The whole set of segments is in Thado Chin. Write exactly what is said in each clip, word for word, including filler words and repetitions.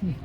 Amen.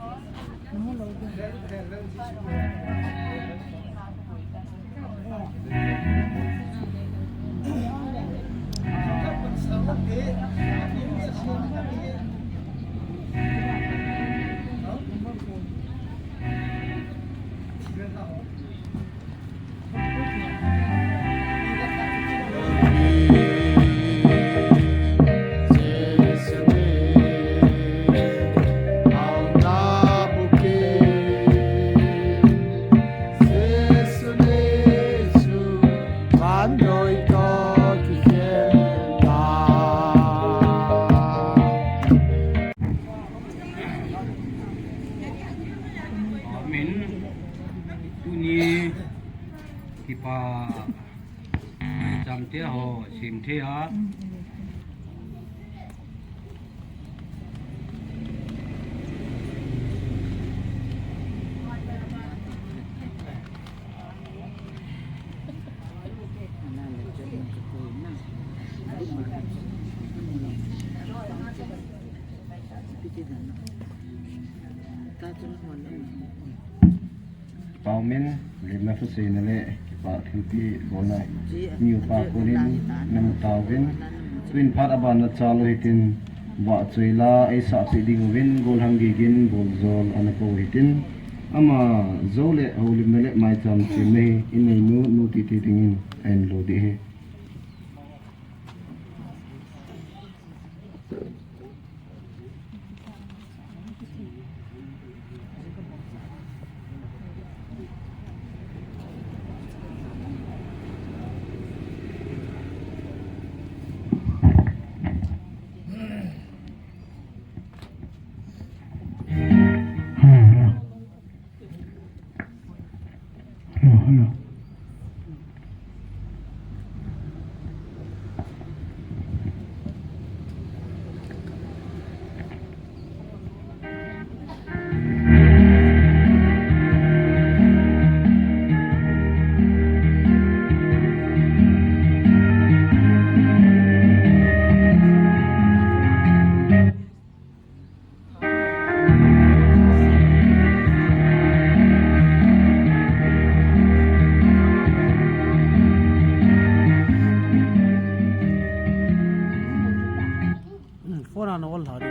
Tuni kipa Chamte ho, simte ha. Paumin, limna thuseina le kipa thilpi bolna. Niupa konin namu tauvin. Tuin phat aban nachal u hitin vahchoila eisahpeh ding uvin golhang gigin boljol ana kou hitin. Ama jou le houlimna le maicham chimna hi inneinu nu titi dingin ahin lo ding ahi. Phone ana ol lha di.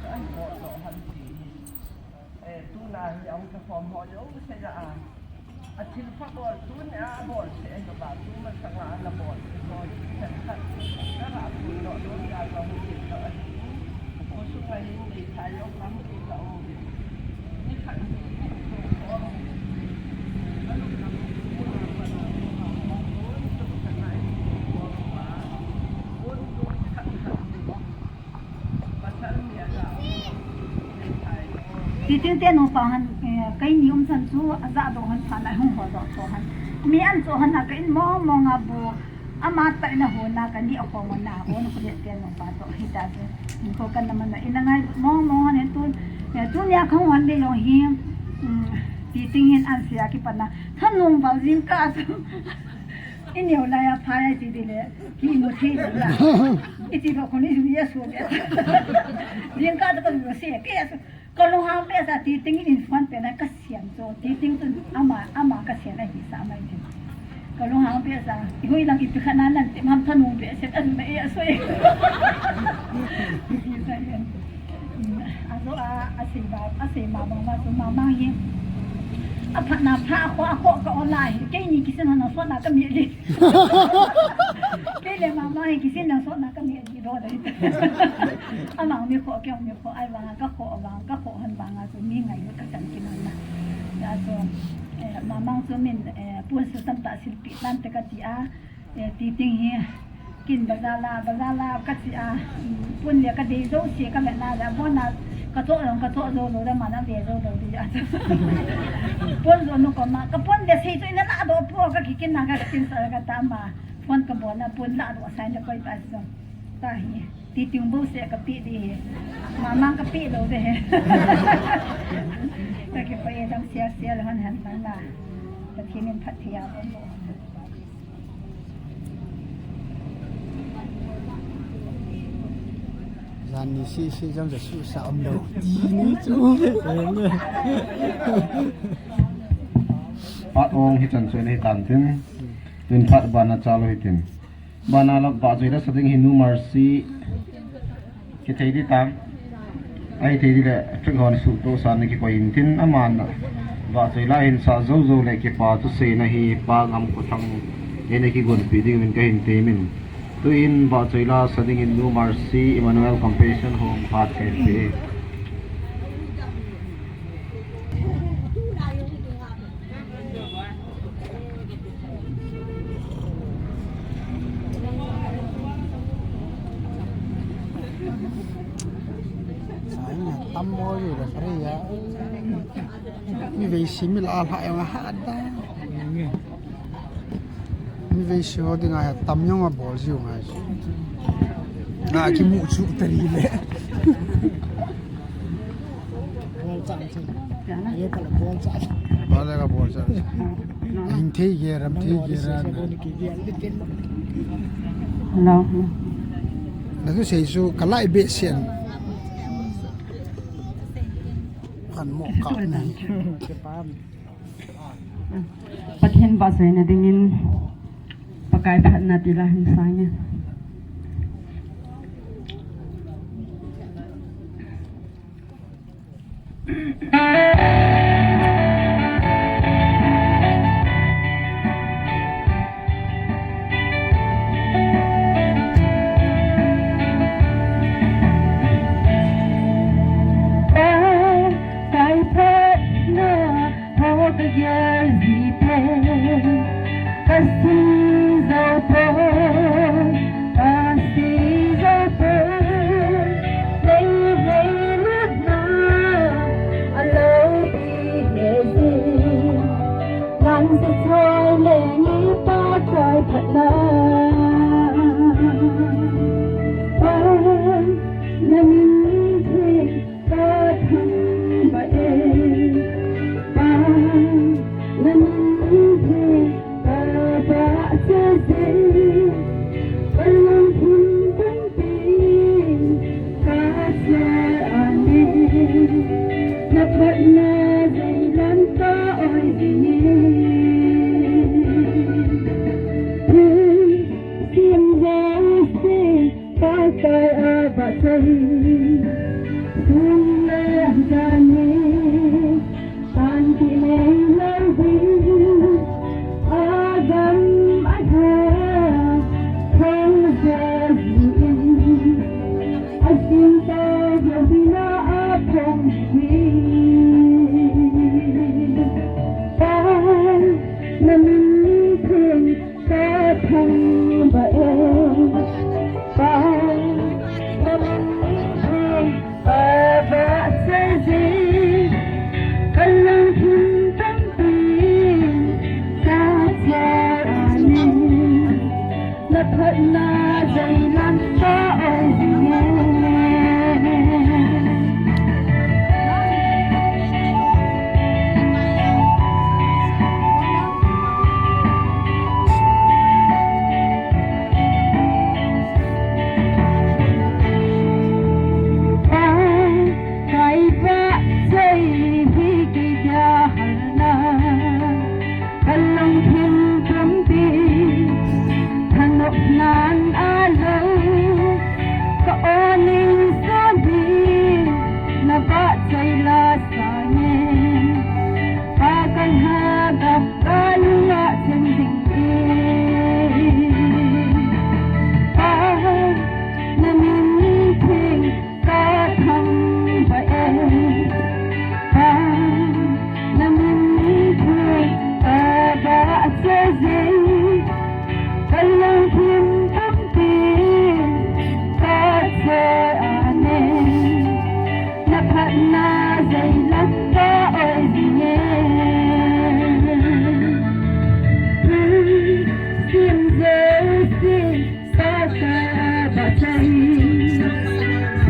ahi bol doh ham ti hi. Eh, tuna hi ahung kikhom ho jouse a. A thilpha bol tunia abol seh ahi ba, tumasanga ana bol seh ho, khat khat. Ka ra pui doh doh jal ba hung kit doh ahi. Khosunga hin meithai jong tam kit ta um. Ni khat ni khat ni khat. Titing te nupa han, eh, keini umchan chu ajah doh han phat lai hung ho doh to han. Mi an cho han a ka in mong mong a bu. Ama tah in ahon a ka ni a khom na hon ko le te nupa to hita chu. Ko kan na man na in a ngai mong mong han tu, eh, tunia kahung hon le jong hi, um, Titing hin an sia kipat na. Thanung val jingkah chu. I neo lai a phai a ti di le, ki mu thei lo la. I ti lo ko ni ju ya su le. Jingkah to ka mu se ke su. Ka lunghang behseh a Titing in phone pe na ka siam cho. Titing tu ama, ama ka siam ahi sa mai ti. Kalung hang pe sa, ihui lang ipi khat na nan ti mam thanung pe se, an me a soi. Ajo a, asei ba, asei ma bang ma chu mama hi. Aphat na pha, akho, akho ka ola hi. Keini kisin hana sot na kami di. Kei le mama hi kisin na sot na kami di do dai. Amang mi kho, kei mi kho, ai bang ka kho, bang ka kho han bang a chu mi ngai ka chan kin na. Ya chu, eh, mamang chu min, eh, pun su tam ta sil pi tan te ka ti a, eh, ti ting hi. Kin bazar la, bazar la ka ti a, mm, pun le ka dei zo si ka me na la, bon na ka to long, ka to zo lo da ma na ve zo lo di a. Pun zo nu ko ma, ka pun le sei chu ina la do po ka ki kin na ka kin sa ka ta ma. Pun ka bon na pun la do sai na koi ta zo. Ta hi, ti ting bo se ka pi di hi. Mamang ka pi lo de hi. Ka ki pa e dam sia sia lo han han lang la. Ka ti min phat thia bo. Jan ni si si jam ja su sa om lo. Ti ni chu. Phat ong hi chan chu nei tan tin. Tin phat bana cha lo hi tin. Bana la ba joi la sa ding hi Nu Mercy. Ki thei di tam. Ai thei di le, thing hon su to sa ni ki koi in tin aman. Ba joi la hin sa zo zo le ki pa tu se na hi pa ngam ko thang. Ene ki gon pi ding min ka hin te min. Tu in ba joi la sa ding in Nu Mercy Emmanuel Compassion Home phat kai pe. Tam mo yu da pare ya. Mi vei si mi la la ya ha da. Mi vei si ho ding a tam jong a bol jiu ngai. Nga ki mu chu ta ri le. Ba le ka bol cha. Hing thei ge ram thei ge ra. Hello. Na tu sei su ka lai be sian. Kan mo ka na. Pathen vahchoina dingin Pakai phatna tila hin sang e. Pakai phatna Ho ka gel ji te, ka si zo po, ka si zo po. Nei hei lut na, a lo pi he ji. Kan sa choi le ni pa choi phat na. Pa, na min thei. Ka thangvah e, Pa, na min thei, Pa vahchoi e, ka lungthim tampi, ka sia a ne, na phatna jong lang ka oi jing e. Thil sim jong se, Pakai a vahchoi, sum le jan ni, shanti nei lou ding, a gam a lha, phong Jesu in, a singtah jong hina a phong hi. Pa, na min thei, Ka thangvah e, Pa, na min thei, Pa vahchoi e.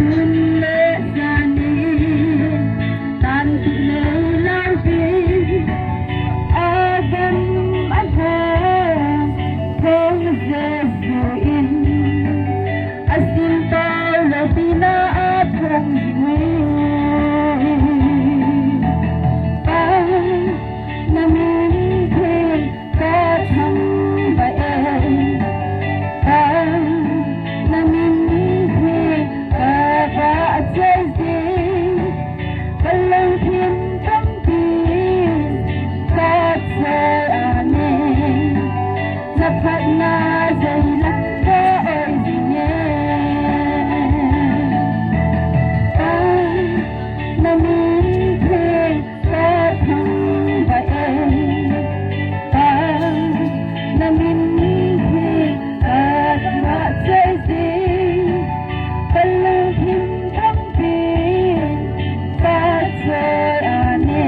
Sun le jani, tan ti le lau pi, agam athong, thong Jesu in, asim pau le pina athong jing. Pa, na min theng ka thangvah e, Pa, na min theng ka vahchoi jing, ka lungthim tampi ka choi ane, na phatna jai la ka oi jing e. Pa, na min theng ka thangvah e, Pa, na min theng ka vahchoi jing, ka lungthim tampi ka choi ane,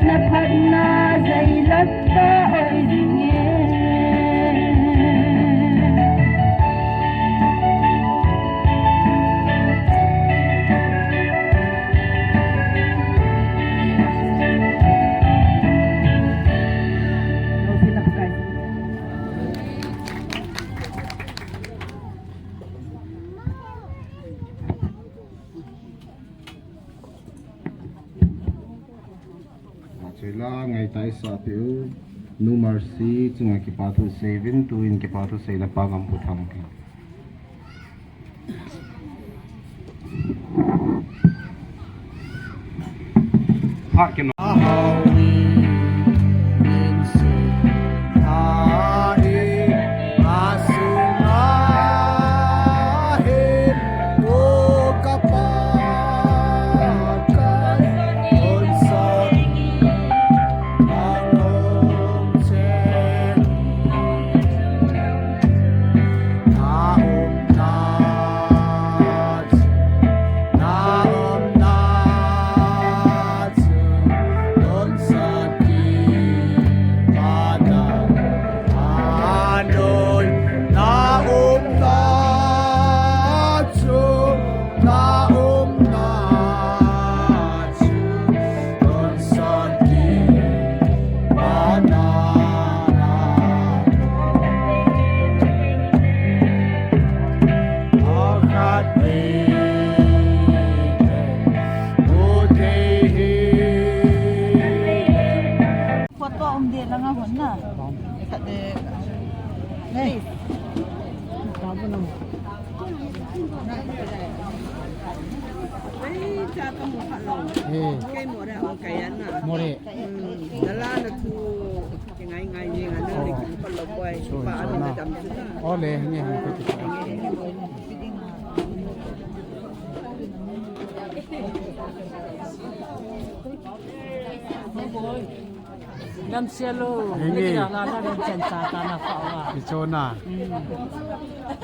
na phatna jai la ka oi jing e. Chela ngai tai sa piu, Nu Mercy chunga kipa thu seivin, tuin kipa thu seina Pa Ngamputhang. Pha kino. Photo um de langa hon na. Khat de. Nei. Ei, cha ka mu kha lo. Eh. Kei mo re, o kai an na. Mo re. Hmm. Dala na thu ki ngai ngai ni nga na le ki pa lo koi. Pa an na dam chu na. O le, ni ha ko. Dam sia lo. Henge. Ni kira la la dam chan sa ta na fa wa. Ichona. Hmm.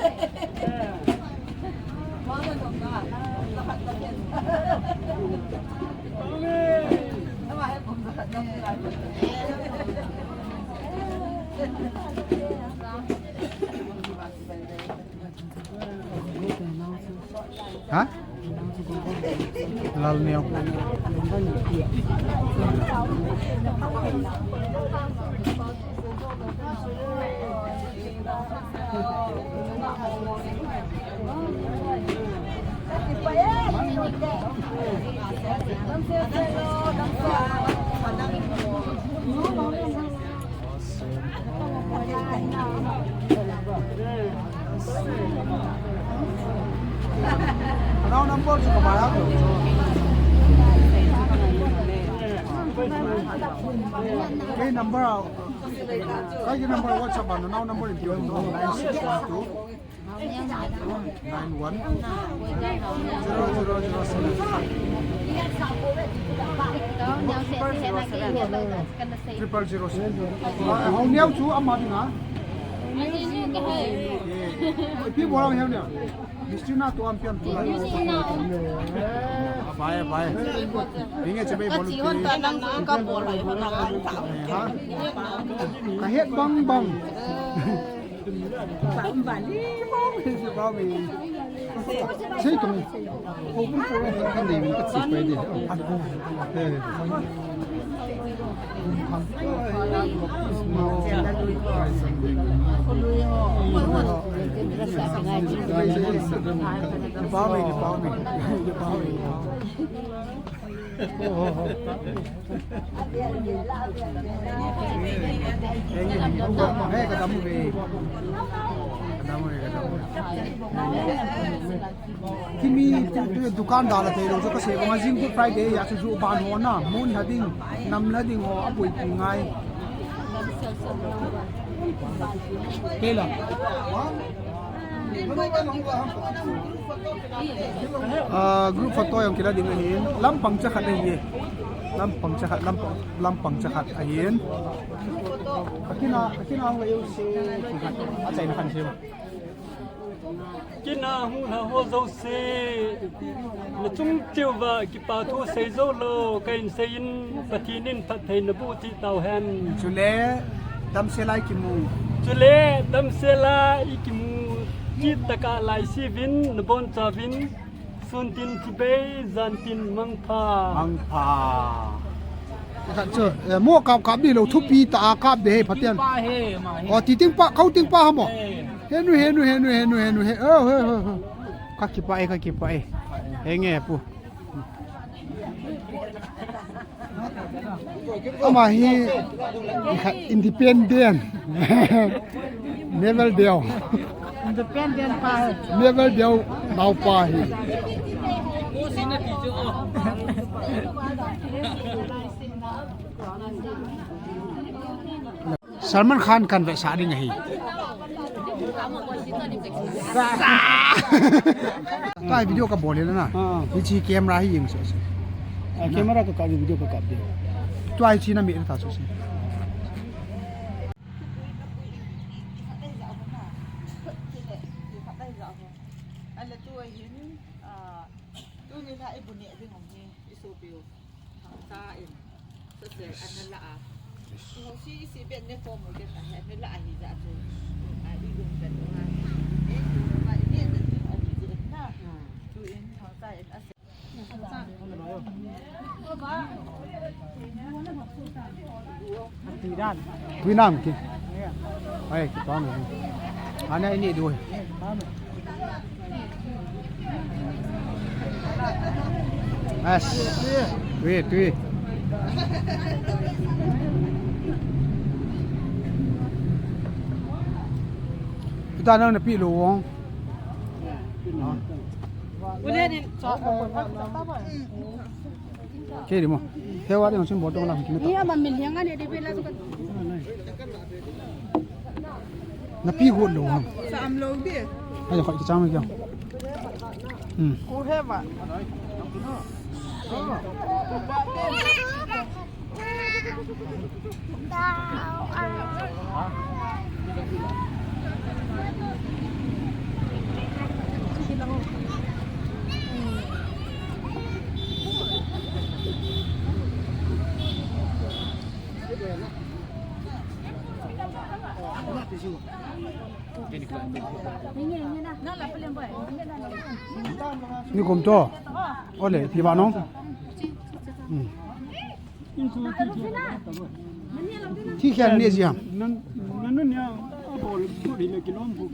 Ha? Lal Neo. Nao number chu ka ba ha ko. Kei number a, kei number WhatsApp a, nao number in tiu, nine six one two. Nine one zero zero zero seven. Triple zero seven. Ah, hong niau chu ama ding a. Pi bolang hiau niau. Misti na tu am pian tu lai. Bye, bye. Inge che bai bol. Ka het bang bang. Sei tong. Ko pun ko kan dei min ka chi pai de. Eh. Pau mi, pau mi. Pau mi. Hey, ka dam uve. Ka dam uve, ka dam uve. Kimi tu, tu dukan dal a thei lou chu ka sei banga jing Good Friday a chu ju ban ho na, mun ha ding, nam la ding ho a boi pi ngai. Kei la. Ah, group photo jong kila ding ahin. Lampang cha khat ahi e. Lampang cha khat, lampang, lampang cha khat ahin. Ka kina, ka kina ang la yo se. A chaina khan se. Kina hung lha ho jouse, na chung cheuva kipa thu sei jou lou, ka hin sei in Pathen in phatthei na boh cheh tau hen. Chule, damsel a i kimu. Chule, damsel a i kimu, kit tah a lai siuvin, na bonchauvin, sun tin chibai, jan tin mangpha. Mangpha. Khat chu, eh, mo kap kap di lou, thupi tah a kap de he, Pathen. Titingpa he, ma he. Oh, titingpa, kau tingpa ha mo. Eh. Henu, henu, henu, henu, henu, he. Oh, he, he, he. Ka kipah e, ka kipah e. Henge, pu. Ama hi independent. Never deu. Independent pa he. Never deu nao pa hi. Salman Khan kan vetsah ding ahi. Tua video ka bol le na. Ah. Hiche camera hi jeng so so. Ah, camera ka kap, video ka kap de. Tua hiche na mi ta so so. Ala tu ahin, ah, tuni la ibu ne ding ong hi, isopiu. Thangcha in, sasel ana la a. Ihosi isi bet ne ko mo ke ta he, ana la a hi ja chu. A i um kan ha. Ne, ne, ne, ne, ne, a hi je na. Tu in thangcha in a se. Tui nam ki. Ai, ki pa mo. Ana ini dua. As. Tui, tui. Kita nang na pi lo wong. Ule din. Kei di mo. Hewa di ngsin botong la. Ni ama min hiang ani di bela sukan. Na pi got lo ham. Sa am lo bi. Ai, khoi ki chang me kya. Hmm. Ku hewa. Ni kom to. Ole, pi ba no. Hmm. Thi khen ni jia. Nan, nan, nan ya, a bol, bol le kilom bu.